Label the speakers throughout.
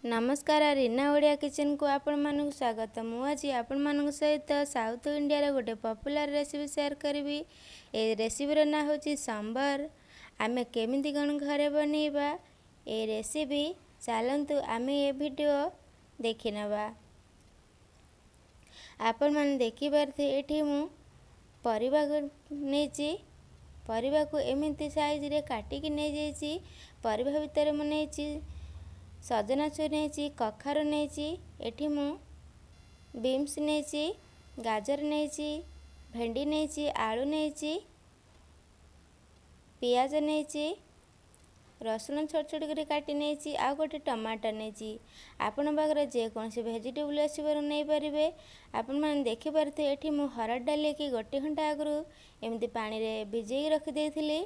Speaker 1: ନମସ୍କାର, ରୀନା ଓଡ଼ିଆ କିଚେନକୁ ଆପଣମାନଙ୍କୁ ସ୍ୱାଗତ। ମୁଁ ଆଜି ଆପଣମାନଙ୍କ ସହିତ ସାଉଥ ଇଣ୍ଡିଆର ଗୋଟେ ପପୁଲାର ରେସିପି ସେୟାର କରିବି। ଏ ରେସିପିର ନାଁ ହେଉଛି ସମ୍ବର। ଆମେ କେମିତି କ'ଣ ଘରେ ବନେଇବା ଏ ରେସିପି, ଚାଲନ୍ତୁ ଆମେ ଏ ଭିଡ଼ିଓ ଦେଖିନେବା। ଆପଣମାନେ ଦେଖିପାରୁଥିବେ, ଏଠି ମୁଁ ପରିବାକୁ ନେଇଛି। ପରିବାକୁ ଏମିତି ସାଇଜରେ କାଟିକି ନେଇଯାଇଛି। ପରିବା ଭିତରେ ମୁଁ ନେଇଛି ସଜନା ଛୁଇଁ, ନେଇଛି କଖାରୁ, ନେଇଛି ଏଠି ମୁଁ ବିନ୍ସ ନେଇଛି, ଗାଜର ନେଇଛି, ଭେଣ୍ଡି ନେଇଛି, ଆଳୁ ନେଇଛି, ପିଆଜ ନେଇଛି, ରସୁଣ ଛୋଟ ଛୋଟ କରି କାଟି ନେଇଛି, ଆଉ ଗୋଟେ ଟମାଟୋ ନେଇଛି। ଆପଣଙ୍କ ପାଖରେ ଯେକୌଣସି ଭେଜିଟେବୁଲ୍ ଆସିବ ନେଇପାରିବେ। ଆପଣମାନେ ଦେଖିପାରୁଥିବେ, ଏଠି ମୁଁ ହରଡ଼ ଡାଲିକି ଗୋଟେ ଘଣ୍ଟା ଆଗରୁ ଏମିତି ପାଣିରେ ଭିଜେଇକି ରଖିଦେଇଥିଲି।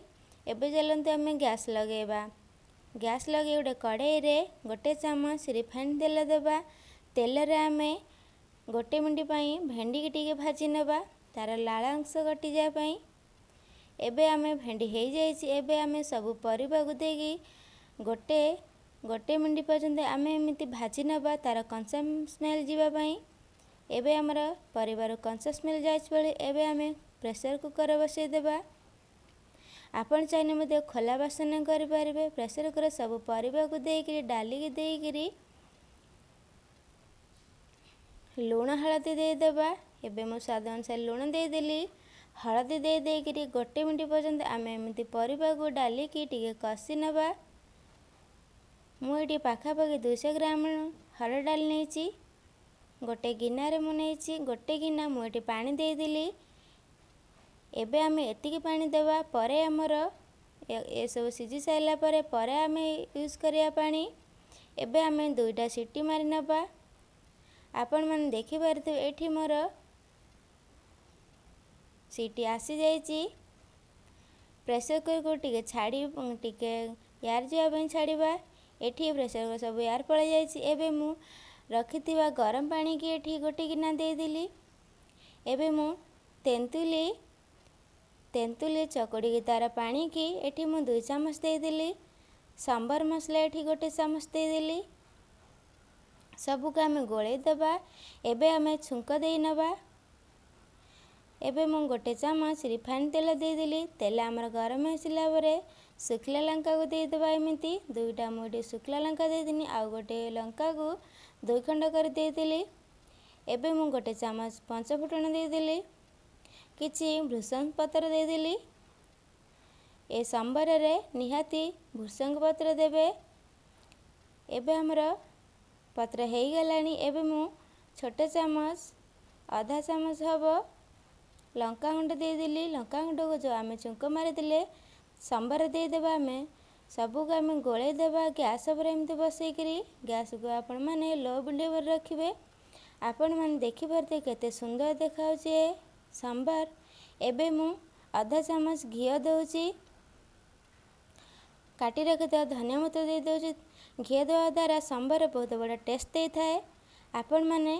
Speaker 1: ଏବେ ଚାଲନ୍ତୁ ଆମେ ଗ୍ୟାସ୍ ଲଗାଇବା। ଗ୍ୟାସ୍ ଲଗାଇ ଗୋଟେ କଡ଼େଇରେ ଗୋଟେ ଚାମଚ ରିଫାଇନ୍ ତେଲ ଦେବା। ତେଲରେ ଆମେ ଗୋଟେ ମିନିଟ୍ ପାଇଁ ଭେଣ୍ଡିକି ଟିକେ ଭାଜି ନେବା, ତା'ର ଲାଳ ଅଂଶ କଟିଯିବା ପାଇଁ। ଏବେ ଆମେ ଭେଣ୍ଡି ହେଇଯାଇଛି। ଏବେ ଆମେ ସବୁ ପରିବାକୁ ଦେଇକି ଗୋଟେ ମିନିଟ୍ ପର୍ଯ୍ୟନ୍ତ ଆମେ ଏମିତି ଭାଜି ନେବା, ତା'ର କଞ୍ଚା ସ୍ମେଲ୍ ଯିବା ପାଇଁ। ଏବେ ଆମର ପରିବାରୁ କଞ୍ଚା ସ୍ମେଲ୍ ଯାଇଛି ବେଳେ ଏବେ ଆମେ ପ୍ରେସର୍ କୁକର୍ ବସାଇ ଦେବା। ଆପଣ ଚାହିଁଲେ ମଧ୍ୟ ଖୋଲା ବାସନ କରିପାରିବେ। ପ୍ରେସର୍ କୁକର୍ ସବୁ ପରିବାକୁ ଦେଇକିରି, ଡାଲିକି ଦେଇକିରି ଲୁଣ ହଳଦୀ ଦେଇଦେବା। ଏବେ ମୁଁ ସ୍ୱାଦ ଅନୁସାରେ ଲୁଣ ଦେଇଦେଲି। ହଳଦୀ ଦେଇ ଦେଇକିରି ଗୋଟେ ମିନିଟ୍ ପର୍ଯ୍ୟନ୍ତ ଆମେ ଏମିତି ପରିବାକୁ ଡାଲିକି ଟିକେ କଷି ନେବା। ମୁଁ ଏଠି ପାଖାପାଖି 200 ଗ୍ରାମ ହରଡ଼ ଡାଲି ନେଇଛି। ଗୋଟେ ଗିନାରେ ମୁଁ ନେଇଛି ଗୋଟେ ଗିନା। ମୁଁ ଏଠି ପାଣି ଦେଇଦେଲି। ଏବେ ଆମେ ଏତିକି ପାଣି ଦେବା ପରେ, ଆମର ଏସବୁ ସିଝି ସାରିଲା ପରେ ଆମେ ୟୁଜ୍ କରିବା ପାଣି। ଏବେ ଆମେ 2ଟା ସିଟି ମାରି ନେବା। ଆପଣମାନେ ଦେଖିପାରୁଥିବେ, ଏଠି ମୋର ସିଟି ଆସିଯାଇଛି। ପ୍ରେସର୍ କୁକର୍କୁ ଟିକେ ଛାଡ଼ି, ଟିକେ ଏୟାର ଯିବା ପାଇଁ ଛାଡ଼ିବା। ଏଠି ପ୍ରେସର୍ କୁକର୍ ସବୁ ଏୟାର ପଳାଇ ଯାଇଛି। ଏବେ ମୁଁ ରଖିଥିବା ଗରମ ପାଣିକି ଏଠି ଗୋଟେ ଗିନା ଦେଇଦେଲି। ଏବେ ମୁଁ ତେନ୍ତୁଲି ଚକୁଡ଼ିକି ତା'ର ପାଣିକି ଏଠି ମୁଁ 2 ଚାମଚ ଦେଇଦେଲି। ସମ୍ବର ମସଲା ଏଠି ଗୋଟେ ଚାମଚ ଦେଇଦେଲି। ସବୁକୁ ଆମେ ଗୋଳେଇ ଦେବା। ଏବେ ଆମେ ଛୁଙ୍କ ଦେଇ ନେବା। ଏବେ ମୁଁ ଗୋଟେ ଚାମଚ ରିଫାଇନ୍ ତେଲ ଦେଇଦେଲି। ତେଲ ଆମର ଗରମ ହେଇସାରିଲା ପରେ ଶୁଖିଲା ଲଙ୍କାକୁ ଦେଇଦେବା। ଏମିତି 2ଟା ମୁଁ ଏଠି ଶୁଖିଲା ଲଙ୍କା ଦେଇଦେଲି, ଆଉ ଗୋଟେ ଲଙ୍କାକୁ 2 ଖଣ୍ଡ କରି ଦେଇଦେଲି। ଏବେ ମୁଁ ଗୋଟେ ଚାମଚ ପଞ୍ଚଫୁଟଣ ଦେଇଦେଲି, କିଛି ଭୃସଙ୍ଗ ପତ୍ର ଦେଇଦେଲି। ଏ ସମ୍ବରରେ ନିହାତି ଭୃସଙ୍ଗ ପତ୍ର ଦେବେ। ଏବେ ଆମର ପତ୍ର ହେଇଗଲାଣି। ଏବେ ମୁଁ ଛୋଟ ଚାମଚ, ଅଧା ଚାମଚ ହେବ ଲଙ୍କାଗୁଣ୍ଡ ଦେଇଦେଲି। ଲଙ୍କାଗୁଣ୍ଡକୁ ଯେଉଁ ଆମେ ଛୁଙ୍କ ମାରିଥିଲେ ସମ୍ବର ଦେଇଦେବା। ଆମେ ସବୁକୁ ଆମେ ଗୋଳେଇ ଦେବା ଗ୍ୟାସ୍ ଉପରେ ଏମିତି ବସେଇକିରି। ଗ୍ୟାସ୍କୁ ଆପଣମାନେ ଲୋ ମିଡ଼ିୟମରେ ରଖିବେ। ଆପଣମାନେ ଦେଖିପାରୁଥିବେ, କେତେ ସୁନ୍ଦର ଦେଖାଯାଉଛି ଏ ସମ୍ବର। ଏବେ ମୁଁ ଅଧା ଚାମଚ ଘିଅ ଦେଉଛି, କାଟି ରଖିଥିବା ଧନିଆ ପତ୍ର ଦେଇ ଦେଉଛି। ଘିଅ ଦେବା ଦ୍ୱାରା ସମ୍ବର ବହୁତ ବଢ଼ିଆ ଟେଷ୍ଟ ଦେଇଥାଏ। ଆପଣମାନେ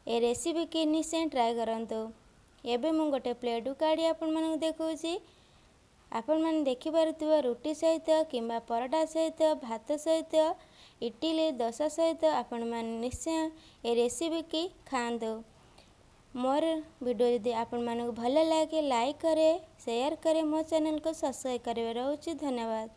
Speaker 1: ଏ ରେସିପିକି ନିଶ୍ଚୟ ଟ୍ରାଏ କରନ୍ତୁ। ଏବେ ମୁଁ ଗୋଟେ ପ୍ଲେଟ୍କୁ କାଢ଼ି ଆପଣମାନଙ୍କୁ ଦେଖାଉଛି। ଆପଣମାନେ ଦେଖିପାରୁଥିବେ, ରୁଟି ସହିତ କିମ୍ବା ପରଟା ସହିତ, ଭାତ ସହିତ, ଇଟିଲି ଦୋସା ସହିତ ଆପଣମାନେ ନିଶ୍ଚୟ ଏ ରେସିପିକି ଖାଆନ୍ତୁ। ମୋର ଭିଡ଼ିଓ ଯଦି ଆପଣମାନଙ୍କୁ ଭଲ ଲାଗେ, ଲାଇକ୍ କରେ, ସେୟାର କରେ, ମୋ ଚ୍ୟାନେଲକୁ ସବସ୍କ୍ରାଇବ୍ କରିବେ। ରହୁଛି, ଧନ୍ୟବାଦ।